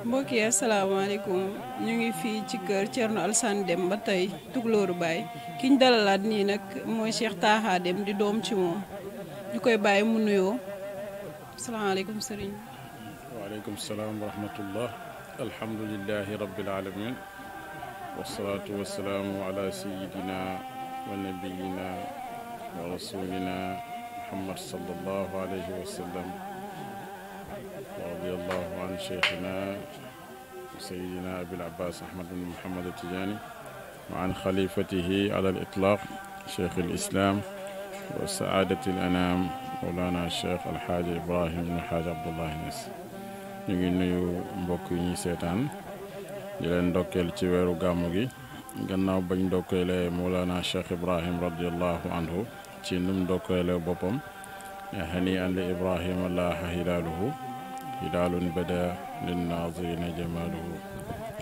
mbokk yi asalaamaaleykum ñu ngi fii ci kër Thierno Alassane Dème ba tey Tukulóoru Baay ki ñu dalalaat nii nag mooy Cheikh Taha Dème di doom ci moom ñu koy bàyyi mu nuyoo. asalaamaaleykum sëriñ bi. waaleykum salaam wa rahmatullah. alhamdulilahi rabbil alamin wasalaatu wasalaamu ala sayidina wa nabiyina wa rasulina muhammad sallallahu alayhi wa sallam wa radiyallahu an cheikhina sayidina abil abbas ahmad bin muhammad atijani wa an xalifatihi ala al itlaq cheikh al islam wa saadati al anam mawlana cheikh alxaaji ibrahim ibn xaaji abdullahi Niass. ñu ngi nuyu mbokk yi ñuy seetaan di leen ndokkeel ci weeru gàmmu gi gannaaw bañ ndokkeelee mawlana cheikh ibrahim radiallahu anhu ci num ndokkeelee boppam hani an li ibrahima laaha hilaaluhu hilaalun bada linnaazirina jamaaluhu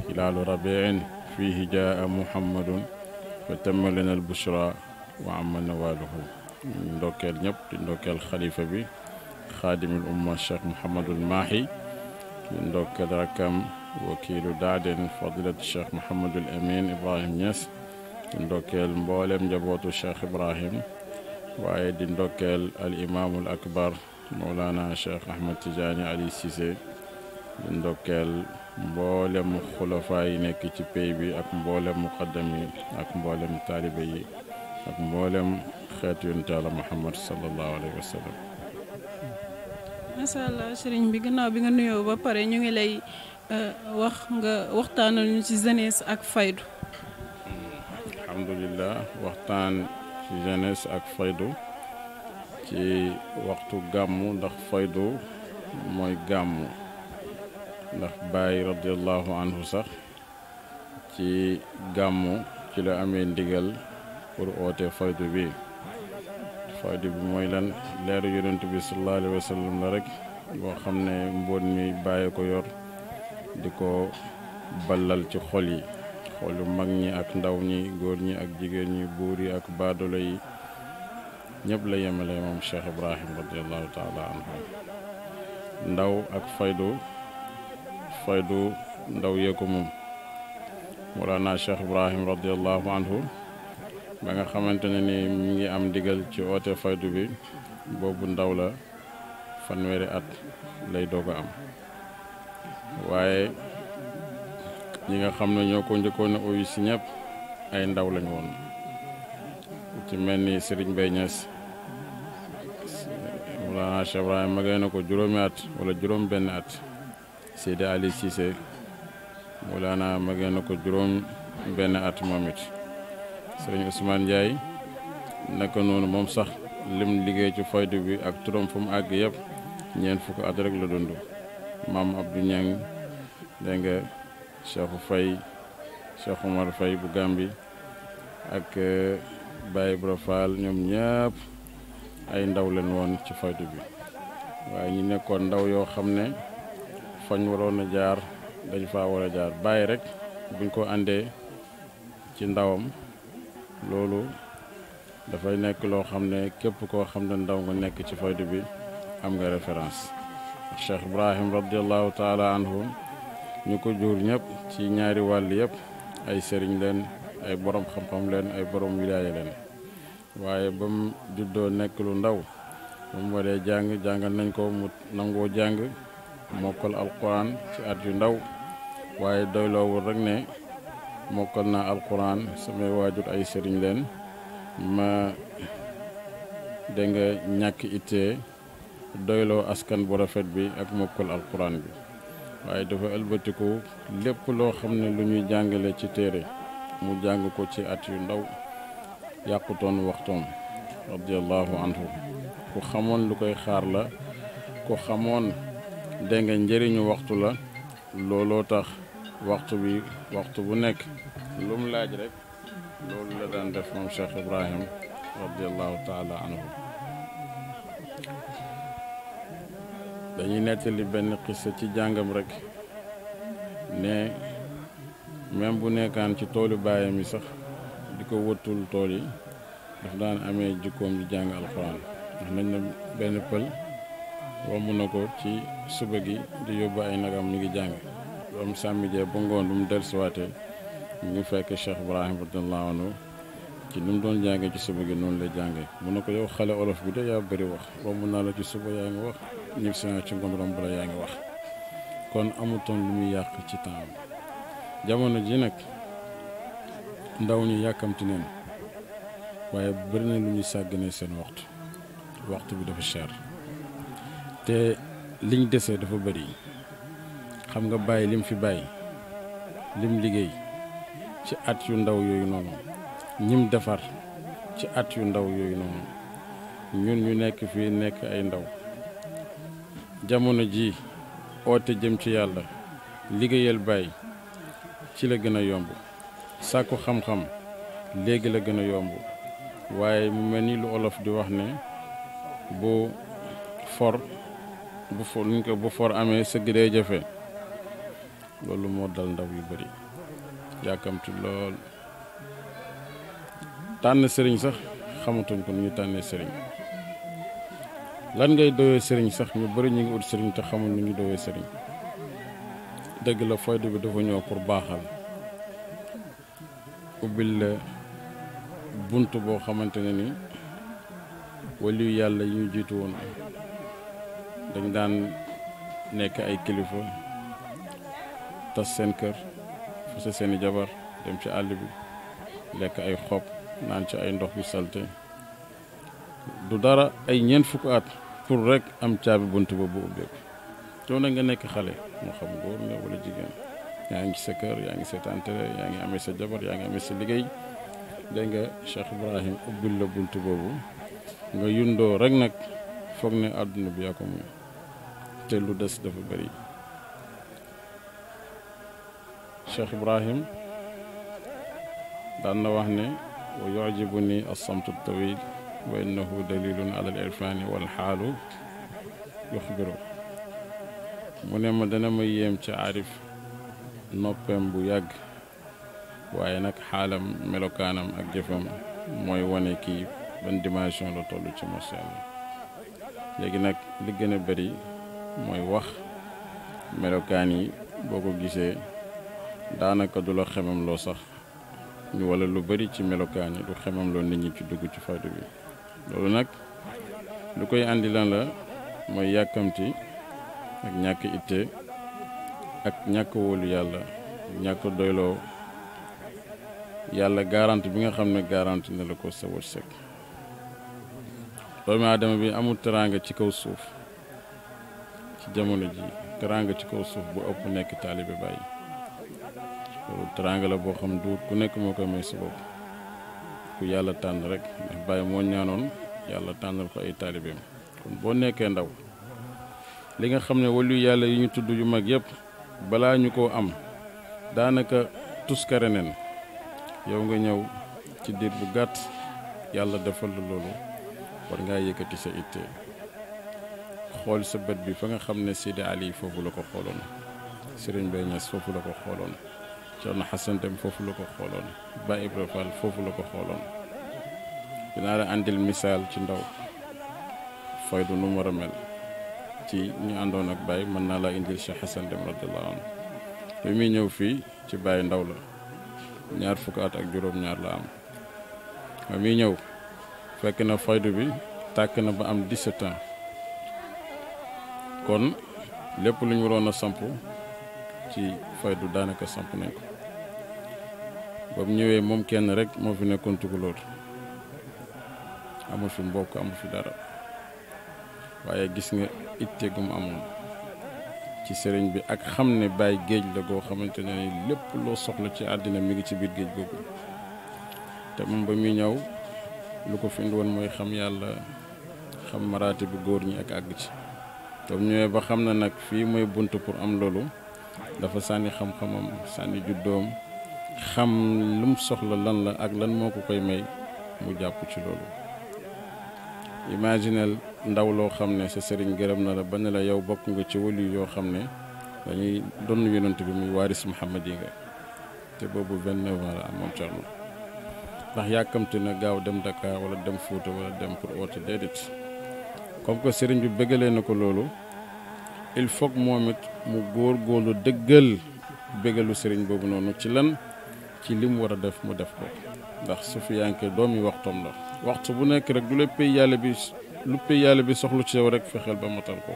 hilaalu rabiin fiihi jaa muhammadun fa tamma lana albushra wa amma nawaaluhu ndokkeel ñëpp di ndokkeel xalifa bi xaadimul umma cheikh Mouhamadul Mahi di ndokkeel rakkam wakiilu daaden fadilatu cheikh Mouhamadul Amin Ibrahim Niass di ndokkeel mboolem njabootu cheikh Ibrahim waaye di ndokkeel al imaamul akbar Mawlana cheikh Ahmed Tidiane Ali Cissé di ndokkeel mboolem xulafaa yi nekk ci pey bi ak mboolem muqaddam yi ak mboolem taalibe yi ak mboolem xeetu yonent Yàlla Muhammad sallallahu alayhi wa sallam. macha allah sëriñ bi gannaaw bi nga nuyoo ba pare ñu ngi lay wax nga waxtaanal ñu ci jeunesse ak faydu. alhamdulillah waxtaan ci jeunesse ak faydu ci waxtu gàmmu ndax faydu mooy gàmmu ndax Baay radiallahu anhu sax ci gàmmu ci la amee ndigal pour oote faydu bi mooy lan leeru yonent bi sallallahu alayhi wa sallam la rek boo xam ne mbóot mi bàyyi ko yor di ko ballal ci xol yi xolu mag ñi ak ndaw ñi góor ñi ak jigéen ñi buur yi ak baadolo yi ñëpp la yemale moom Cheikh Ibrahim radiallahu taala anhu ndaw ak faydu ndaw yee ko moom Mawlana Cheikh Ibrahim radiallahu anhu ba nga xamante ne ni mi ngi am ndigal ci oote faydu bi boobu ndaw la fanweeri at lay doog a am waaye ñi nga xam ne ñoo ko njëkkoon a uyu si ñëpp ay ndaw lañ woon ci mel ni Serigne Baye Niass Mawlana Cheikh Ibrahim magee na ko juróomi at wala juróom benn at Seydi Ali Cissé Mawlana magee na ko juróom benn at moom it Sëriñ Ousmane Ndiaye naka noonu moom sax lim liggéey ci faydu bi ak turam fu mu àgg yëpp ñeent fukk at rek la dund maam Abdou Niang dégg nga Cheikh Faye Cheikh Omar Faye bu Gambi ak Baye Ibra Fall ñoom ñëpp ay ndaw leen woon ci faydu bi waaye ñi nekkoon ndaw yoo xam ne fañ waroon a jaar dañ faa war a jaar bàyyi rek buñ ko àndee ci ndawam loolu dafay nekk loo xam ne képp koo xam ne ndaw nga nekk ci faydu bi am nga référence Cheikh Ibrahim radiallahu taala anhu ñu ko jur ñëpp ci ñaari wàll yëpp ay sëriñ leen ay borom xam-xam leen ay borom wilaaya leen waaye ba mu juddoo nekk lu ndaw ba mu waree jàngal nañ ko mu nangoo jàng mokkal alquran ci at yu ndaw waaye doyloowul rek ne mokkal naa alquran samay waajur ay sëriñ leen ma dégg nga ñàkk ittee doyloo askan bu rafet bi ak mokkal alquran bi waaye dafa ëlbatiku lépp loo xam ne lu ñuy jàngale ci téere mu jàng ko ci at yu ndaw yàqutoon waxtoom radiallahu anhu ku xamoon lu koy xaar la ku xamoon dégg nga njëriñu waxtu la looloo tax waxtu bu nekk lu mu laaj rek loolu la daan def moom Cheikh Ibrahim radiallahu taala anhu dañuy nettali benn xissa ci jàngam rek ne même bu nekkaan ci toolu baayam yi sax di ko wëttul tool yi daf daan amee jikkoom di jàng alxuraan ndax nañ na benn pël romb na ko ci suba gi di yóbbu ay nagam mi ngi jàng am sàmmijee ba ngoon bu mu dellusiwaatee mu ngi fekk Cheikh Ibrahim radiyallahu anhu ci ni mu doon jàngee ci suba gi noonu lay jàngee mu ne ko yow xale olof bi de yaa bëri wax romb naa la ci suba yaa ngi wax ñib si ci ngoon romb la yaa ngi wax kon amutoon lu muy yàq ci temps jamono ji nag ndaw ñu yàkkamti neen waaye bëri na lu ñuy sàggane seen waxtu bi dafa cher te liñ desee dafa bëri xam nga bàyyi lim fi bàyyi lim liggéey ci at yu ndaw yooyu noonu ñim defar ci at yu ndaw yooyu noonu ñun ñu nekk fii nekk ay ndaw jamono ji oote jëm ci yàlla liggéeyal bàyyi ci la gën a yomb sàkku xam-xam léegi la gën a yomb waaye mu mel ni lu olof di wax ne bu for amee sëgg dee jafe loolu moo dal ndaw yu bari yàkkamti lool tànn sëriñ sax xamatuñ ko nu ñu tànnee sëriñ lan ngay doyee sëriñ sax ñu bari ñu ngi ut sëriñ te xamul nu ñu doyee sëriñ dëgg la fayda bi dafa ñëw pour baaxal ubbil la bunt boo xamante ne ni waliyu yàlla yi ñu jiitu woon dañ daan nekk ay kilifa tas seen kër fase seeni jabar dem ci àll bi lekk ay xob naan ci ay ndox yu salte du dara ay ñeent fukk at pour rek am caabi bunt ba bu ubbeeku soo na nga nekk xale moo xam góor nga wala jigéen yaa ngi sa kër yaa ngi seetaan télé yaa ngi amee sa jabar yaa ngi amee sa liggéey dégg nga Cheikh Ibrahim ubbil la bunt boobu nga yundoo rek nag foog ne àdduna bi yaa ko moom te lu des dafa bëri Cheikh Ibrahim daan na wax ne wa yujibu ni assamtu tawil wa innahu dalilun ala al irfani wal xaalu yuxbiru mu ne ma dana ma yéem ci arif noppeem bu yàgg waaye nag xaalam melokaanam ak jëfam mooy wane kii ban dimension la toll ci masha Allah léegi nag li gën a bëri mooy wax melokaan yi boo ko gisee daanaka du la xemam loo sax ñu wala lu bëri ci melokaan yi du xemam loo nit ñi ci dugg ci faydu bi loolu nag lu koy andi lan la mooy yàkkamti ak ñàkk itte ak ñàkk wóolu yàlla ñàkk doyloo yàlla garanti bi nga xam ne garanti na la ko sa wërsëg doomu aadama bi amul teraanga ci kaw suuf ci jamono ji teraanga ci kaw suuf bu ëpp nekk taalibe Baay loolu teraanga la boo xam duut ku nekk moo koy may sa bopp ku yàlla tànn rek ndax Baay moo ñaanoon yàlla tànnal ko ay taalibeem kon boo nekkee ndaw li nga xam ne wàllu yàlla yi ñu tudd yu mag yëpp balaa ñu koo am daanaka tuskare nen yow nga ñëw ci diir bu gàtt yàlla defal la loolu war ngaa yëkkati sa itte xool sa bët bi fa nga xam ne Sidi Ali foofu la ko xooloon Serigne Baye Niass foofu la ko xooloon Thierno Hassane Dème foofu la ko xooloon Baye Ibra Fall foofu la ko xooloon dinaa la andil misaal ci ndaw faydu nu mu war a mel ci ñu àndoon ak Baye mën naa laa indil Cheikh Hassane Dème radiyallahu anhu bi muy ñëw fii ci Baye ndaw la ñaar fukki at ak juróom-ñaar la am ba muy ñëw fekk na faydu bi tàkk na ba am 17 ans kon lépp lu ñu waroon a samp ci faydu daanaka samp nañ ko ba mu ñëwee moom kenn rek moo fi nekkoon tukulóor amul fi mbokk amul fi dara waaye gis nga itte gu mu amoon ci sëriñ bi ak xam ne Baay géej la goo xamante ne ni lépp loo soxla ci àddina mi ngi ci biir géej googu te moom ba muy ñëw lu ko fi indi woon mooy xam yàlla xam maraati bu góor ñi ak àgg ci te mu ñëwee ba xam na nag fii mooy bunt pour am loolu dafa sànni xam-xamam sànni juddoom xam lu mu soxla lan la ak lan moo ko koy may mu jàpp ci loolu imaginel ndaw loo xam ne sa sëriñ gërëm na la ba ne la yow bokk nga ci wali yoo xam ne dañuy donn yonent bi muy waaris Muhammad yi nga te boobu 29 ans la am moom Thierno ndax yàkkamti na gaaw dem Dakar wala dem Fuuta wala dem pour oote déedéet comme que sëriñ bi bëggalee na ko loolu il faut que moom it mu góorgóorlu dëggal bëggalu sëriñ boobu noonu ci lan ci li mu war a def mu def ko ndax sufiyanke doomi waxtoom la waxtu bu nekk rek du la pay yàlla bi lu pay yàlla bi soxlu ci yow rek fexeel ba matal ko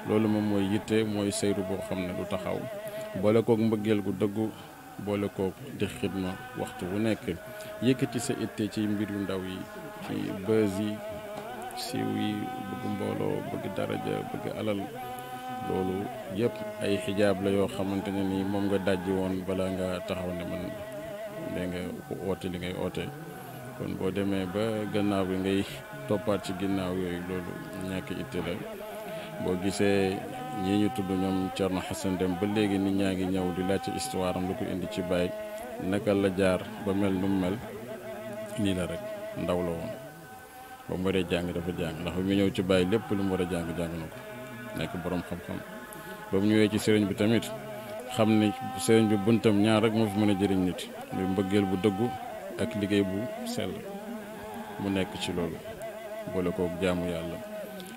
loolu moom mooy yitte mooy sayru boo xam ne du taxaw boole kook mbëggeel gu dëggu boole kook di xidma waxtu bu nekk yëkkati sa itte ci mbir yu ndaw yi ci bës yi siiw yi bëgg mbooloo bëgg daraja bëgg alal loolu yëpp ay xijaab la yoo xamante ne ni moom nga dajji woon bala nga taxaw ne man dee nga oote li ngay oote kon boo demee ba gannaaw bi ngay toppaat ci ginnaaw yooyu loolu ñàkk itte la boo gisee ñii ñu tudd ñoom Thierno Hassane Dème ba léegi nit ñaa ngi ñëw di laajte histoire am lu ko indi ci Baye naka la jaar ba mel nu mu mel nii la rek ndaw la woon ba mu waree jàng dafa jàng ndax bi mu ñëw ci Baye lépp lu mu war a jàng jàng na ko nekk borom xam-xam ba mu ñëwee ci sëriñ bi tamit xam ne sëriñ bi buntam ñaar rek moo fi mën a jëriñ nit muy mbëggeel bu dëggu ak liggéey bu sell mu nekk ci loolu boole kook jaamu yàlla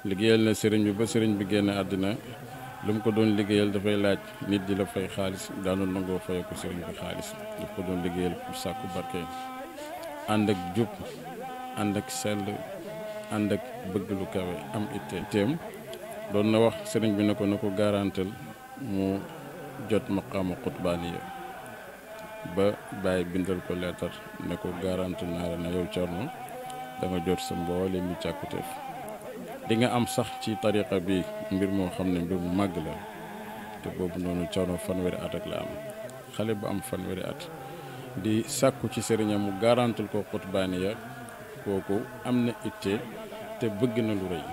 liggéeyal na sëriñ bi ba sëriñ bi génn àddina lu mu ko doon liggéeyal dafay laaj nit di la fay xaalis daanu nangoo fay ko sëriñ bi xaalis daf ko doon liggéeyal pour sàkku barke ànd ak jub ànd ak sell ànd ak bëgg lu kawe am itteem doon na wax sëriñ bi ne ko garantel mu jot maqaama xutbaaniya ba Baye bindal ko leetar ne ko garantel naa la na yow Thierno da nga jot sa mboole mi càkkuteef di nga am sax ci tariqa bi mbir moo xam ne mbir mu màgg la te boobu noonu Thierno fanweeri at ak la am xale bu am fanweeri at di sàkku ci sëriñam mu garantul ko xutbaaniya kooku am na itte te bëgg na lu rëy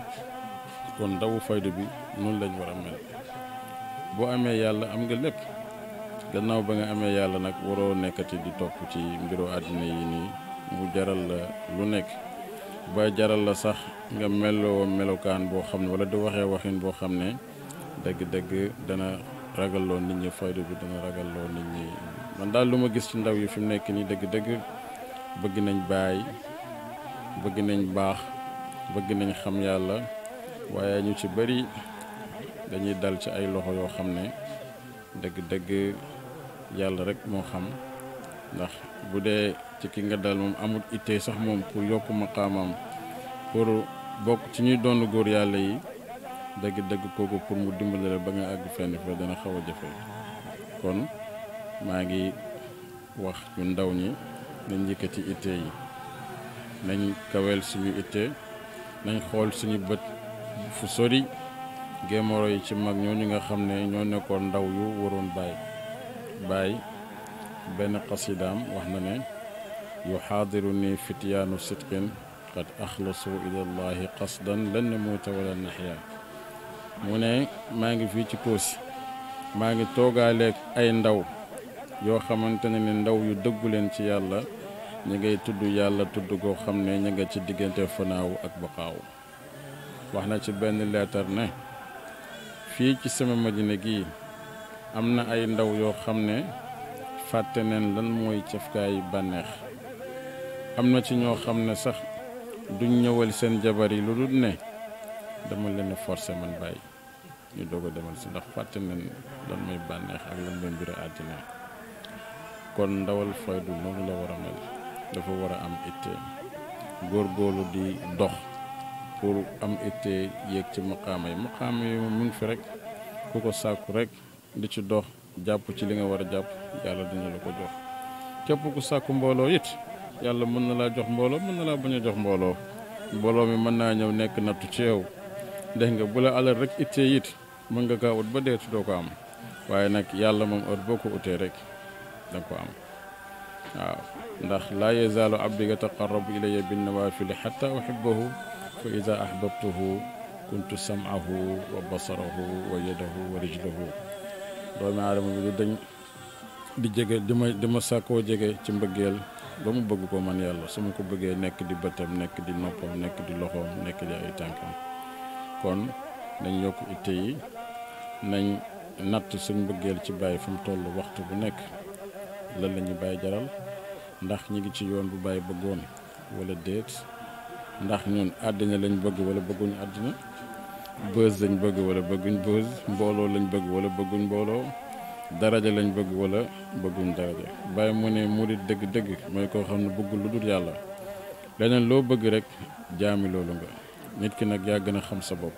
kon ndawu faydu bi noonu lañ war a mel boo amee yàlla am nga lépp gannaaw ba nga amee yàlla nag waroo nekkati di topp ci mbiru àddina yi nii mu jaral la lu nekk ba jaral la sax nga meloo melokaan boo xam ne wala di waxee waxin boo xam ne dëgg-dëgg dana ragalloo nit ñi faydu bi dana ragalloo nit ñi man daal lu ma gis ci ndaw yi fi mu nekk nii dëgg-dëgg bëgg nañ Baay bëgg nañ baax bëgg nañ xam yàlla waaye ñu ci bari dañuy dal ci ay loxo yoo xam ne dëgg-dëgg yàlla rek moo xam ndax bu dee ci ki nga dal moom amul ittee sax moom pour yokk maqaamam pour bokk ci ñuy doon góor yàlla yi dëgg-dëgg kooku pour mu dimbali la ba nga àgg fenn fa dana xaw a jafe kon maa ngi wax ñu ndaw ñi nañ yëkkati ittee yi nañ kaweel suñu ittee nañ xool suñu bët fu sori gémoro yi ci mag ñooñu nga xam ne ñoo nekkoon ndaw yu waroon Baay benn xasidaam wax na ne yuxaadiru ni fityaanu sidqin qad axlasu ilallahi qasdan lan namuuta wala naxya mu ne maa ngi fii ci Kossy maa ngi toogaaleeg ay ndaw yoo xamante ne ndaw yu dëggu leen ci yàlla ñi ngay tudd yàlla tudd goo xam ne ñi nga ci diggante fanaaw ak baqaaw wax na ci benn leetar ne fii ci sama madina gi am na ay ndaw yoo xam ne fàtte neen lan mooy cafkaay bànneex am na ci ñoo xam ne sax duñ ñëwal seen jabar yi lu dul ne dama leen forcé man bàyyi ñu doog a demal si ndax fàtte neen lan mooy bànneex ak lan mooy mbiri àddina kon ndawal faydu noonu la war a mel dafa war a am itte góorgóorlu di dox pour am itte yéeg ci maqaama yi moom mu ngi fi rek ku ko sàkku rek di ci dox jàpp ci li nga war a jàpp yàlla dina la ko jox képp ku sàkku mbooloo it yàlla mën na laa jox mbooloo mën na laa bañ a jox mbooloo mi mën naa ñëw nekk nattu ci yow dégg nga bu la alal rek itte it mën nga kaa ut ba deetu doo ko am waaye nag yàlla moom heure boo ko utee rek danga ko am waaw ndax laa yazaalu abdi yataqarrabu ilayya bin nawaafili xatta uhibbahu fa ida ahbabtuhu kuntu sam'ahu wa basarahu wa yadahu wa rijlahu doomi aadama bi du dañ di jege di ma sàkkoo jege ci mbëggeel ba mu bëgg ko man yàlla su ma ko bëggee nekk di bëtam nekk di noppam nekk di loxoom nekk di ay tànkam kon nañ yokk itte yi nañ natt suñ mbëggeel ci Baay fu mu toll waxtu bu nekk lan la ñu bàyyi jaral ndax ñi ngi ci yoon bu bàyyi bëggoon wala déet ndax ñun àddina lañ bëgg wala bëgguñ àddina bës lañ bëgg wala bëgguñ bës mbooloo lañ bëgg wala bëgguñ mbooloo daraja lañ bëgg wala bëgguñ daraja bàyyi mu ne murit dëgg-dëgg mooy koo xam ne bëggul lu dul yàlla leneen loo bëgg rek jaami loolu nga nit ki nag yaa gën a xam sa bopp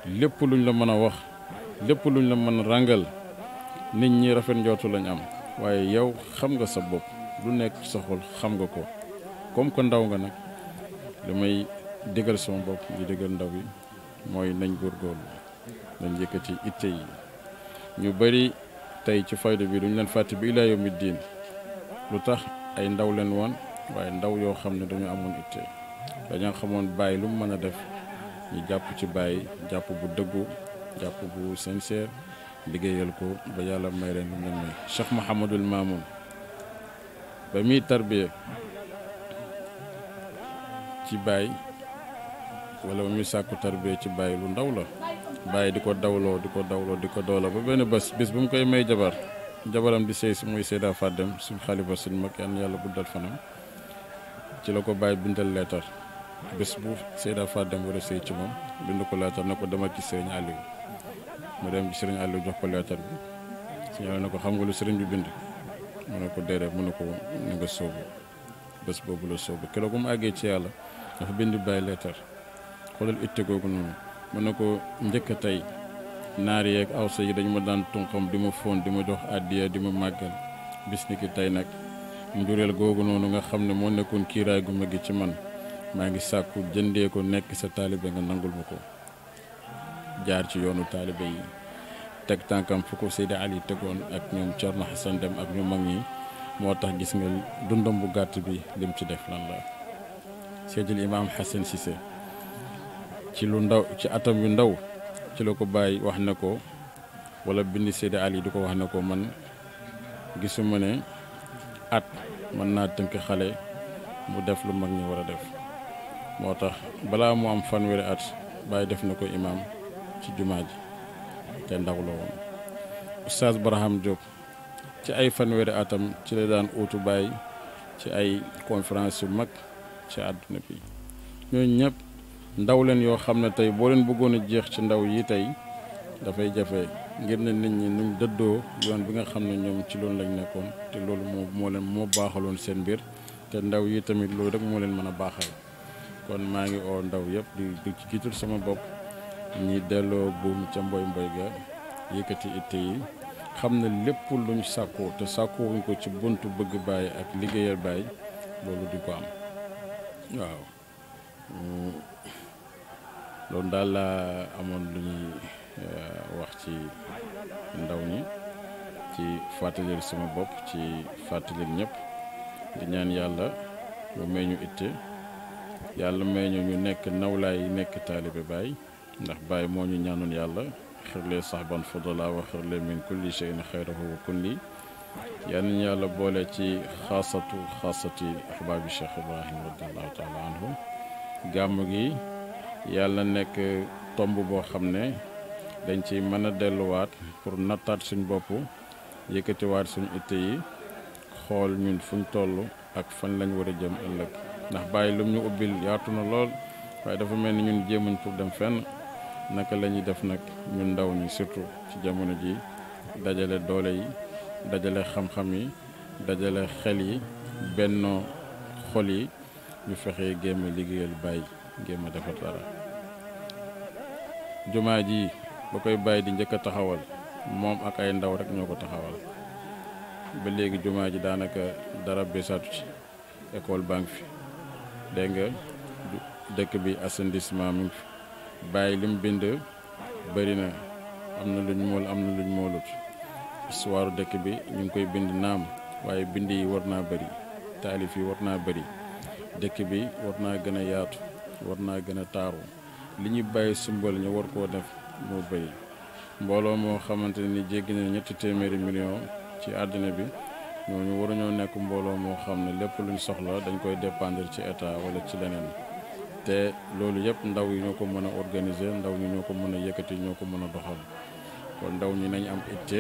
lépp luñ la mën a wax lépp luñ la mën a ràngal nit ñi rafet njootu lañ am waaye yow xam nga sa bopp lu nekk ci sa xol xam nga ko comme que ndaw nga nag damay digal sama bopp di digal ndaw yi mooy nañ góorgóorlu nañ yëkkati itte yi ñu bari tey ci fayda bi duñ leen fàtte bi ilaa yawmi diin lu tax ay ndaw leen woon waaye ndaw yoo xam ne dañu amoon itte dañoo xamoon bàyyi lu mu mën a def ñu jàpp ci bàyyi jàpp bu dëggu jàpp bu sincère liggéeyal ko ba yàlla may leen lu mel ni Cheikh Mouhamadul Mamoun ba muy tarbiya ci bàyyi wala ba muy sàkku tarbiya ci bàyyi lu ndaw la bàyyi di ko dawloo di ko dawloo ba benn bis bu mu koy may jabaram di sëy si muy Seyda Fadem suñ xalifa suñ mag yàlla guddal fanam ci la ko bàyyi bindal leetar bés bu Seyda Fadem war a sëy ci moom bind ko leetar na ko demal ci Sëriñ Aliou mu dem ci Sëriñ Aliou jox ko leetar bi si ñëw na ko xam nga lu sëriñ bi bind mu ne ko déedéet mu ne ko ni nga soobu bés boobu la soobu keroog mu àggee ci yàlla dafa bind bàyyi leetar xoolal itte googu noonu mu ne ko njëkk a tey naari yeeg awsa yi dañu ma daan tunqam di ma fóon di ma jox àddiya di ma màggal bis ni ki tey nag njureel googu noonu nga xam ne moo nekkoon kiiraay gu mag gi ci man maa ngi sàkku jëndee ko nekk sa taalibe nga nangul ma ko jaar ci yoonu taalibe yi teg tànkam fu ko Seydi Ali tegoon ak ñoom Thierno Hassan Deme ak ñu mag ñi moo tax gis nga dundam bu gàtt bi lim ci def lan la Seydil Imam Hassan Cissé ci lu ndaw ci atam yu ndaw ci la ko bàyyi wax ne ko wala bindi Seydi Ali di ko wax ne ko man gisuma ne at mën naa tënk xale mu def lu mag ñi war a def moo tax balaa mu am fanweeri at bàyyi def na ko imam ci jumaa ji te ndaw la woon Oustaz Barham Diop ci ay fanweeri atam ci la daan uutu bàyyi ci ay conférence yu mag ci àdduna bi ñooñu ñëpp ndaw leen yoo xam ne tey boo leen bëggoon a jeex ci ndaw yi tey dafay jafe ngir ne nit ñi nuñ dëddoo yoon bi nga xam ne ñoom ci loolu lañ nekkoon te loolu moo baaxaloon seen mbir te ndaw yi tamit loolu rek moo leen mën a baaxal kon maa ngi oo ndaw yëpp di ci jiitul sama bopp ñi delloo buum ca mboy ga yëkkati itte yi xam ne lépp luñ sàkkoo te sàkkoowuñ ko ci buntu bëgg bàyyi ak liggéeyal bàyyi loolu di ko am waaw loolu daal laa amoon lu ñuy wax ci ndaw ñi ci fàttalil sama bopp ci fàttalil ñëpp di ñaan yàlla mu may ñu itte yàlla may ñu nekk nawlaay yi nekk taalibe Baay ndax Baay moo ñu ñaanoon yàlla xirlee saxban fudala wa xirlee min kulli shay'in xayrahu wa kulli yal nañu yàlla boole ci xaasati ahbaabi Cheikh Ibrahim radiallahu taala anhu gàmm gi yàlla nekk tomb boo xam ne dañ ci mën a delluwaat pour nattaat suñ bopp yëkkatiwaat suñ itte yi xool ñun fuñ toll ak fan lañ war a jëm ëllëg ndax bàyyi lum ñu ubbil yaatu na lool waaye dafa mel ni ñun jéemuñ pour dem fenn naka la ñuy def nag ñun ndaw ñi surtout ci jamono ji dajale doole yi dajale xam-xam yi dajale xel yi bennoo xol yi ñu fexe géem a liggéeyal bàyyi géem a defar dara jumaa ji ba koy bàyyi di njëkk a taxawal moom ak ay ndaw rek ñoo ko taxawal ba léegi jumaa ji daanaka dara besaatu ci école baa ngi fi dégg nga dëkk bi assainissement mi ngi fi bàyyi lim bind bëri na am na luñ mool am na luñ moolut histoire dëkk bi ñu ngi koy bind naam waaye bind yi war naa bëri taalif yi war naa bëri dëkk bi war naa gën a yaatu war naa gën a taaru li ñu bàyyi sumbal ñu war koo def moo bëri mbooloo moo xamante ni jéggi na 300 millions ci àddina bi ñooñu waruñoo nekk mbooloo moo xam ne lépp luñ soxla dañ koy dépendre ci état wala ci leneen te loolu yëpp ndaw yi ñoo ko mën a organiser ndaw ñi ñoo ko mën a yëkkati ñoo ko mën a doxal kon ndaw ñi nañ am itte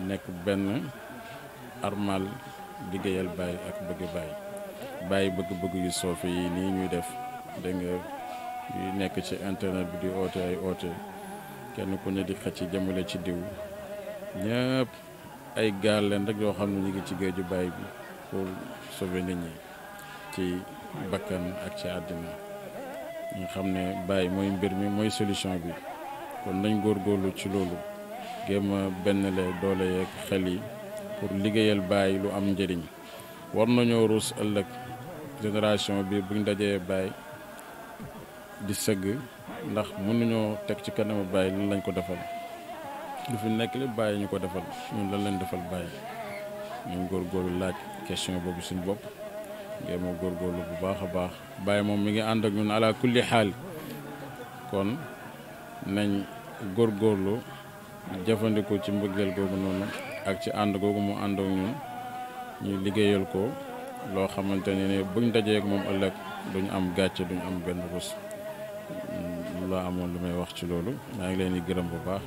nekk benn armal liggéeyal Baay ak bëgg Baay bàyyi bëgg-bëgg yu soofe yi nii ñuy def dégg nga yu nekk ci internet bi di oote ay oote kenn ku ne di xëcc jëmale ci diw ñëpp ay gaal leen rek yoo xam ne ñu ngi ci géeju Baay bi pour sauver nit ñi ci bakkan ak ci àddina ñu xam ne Baay mooy mbir mi mooy solution bi kon nañ góorgóorlu ci loolu géem a benn le doole yeeg xel yi pour liggéeyal Baay lu am njëriñ war nañoo ruus ëllëg génération bi buñ dajee Baay di sëgg ndax mënuñoo teg ci kanamu Baay lan lañ ko defal lu fi nekk li Baay ñu ko defal ñun lan lañ defal Baay ñu góorgóorlu laaj question boobu suñ bopp ngeen moo góorgóorlu bu baax a baax Baay moom mi ngi ànd ak ñun ala kulli xaal kon nañ góorgóorlu jëfandikoo ci mbëggeel googu noonu ak ci ànd googu mu ànd ak ñun ñu liggéeyal ko loo xamante ne buñ dajee ak moom ëllëg duñu am gàcce duñu am benn rus loo amoon lu may wax ci loolu maa ngi leen di gërëm bu baax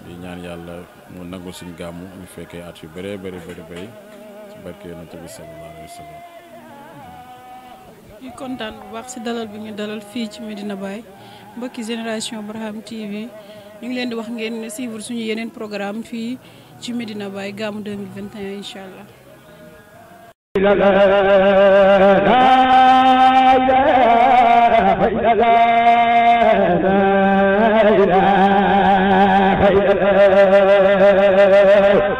di ñaan yàlla mu nangu suñ gàmmu ñu fekkee at yu bëree bëri ci barke yonent bi sallallahu alayhi wa sallam. ñu kontaan bu baax si dalal bi ñu dalal fii ci Medina Baye mbokki Génération Barham TV ñu ngi leen di wax ngeen suivre suñu yeneen programme fii ci Medina Baye gàmmu 2021 incha allah. la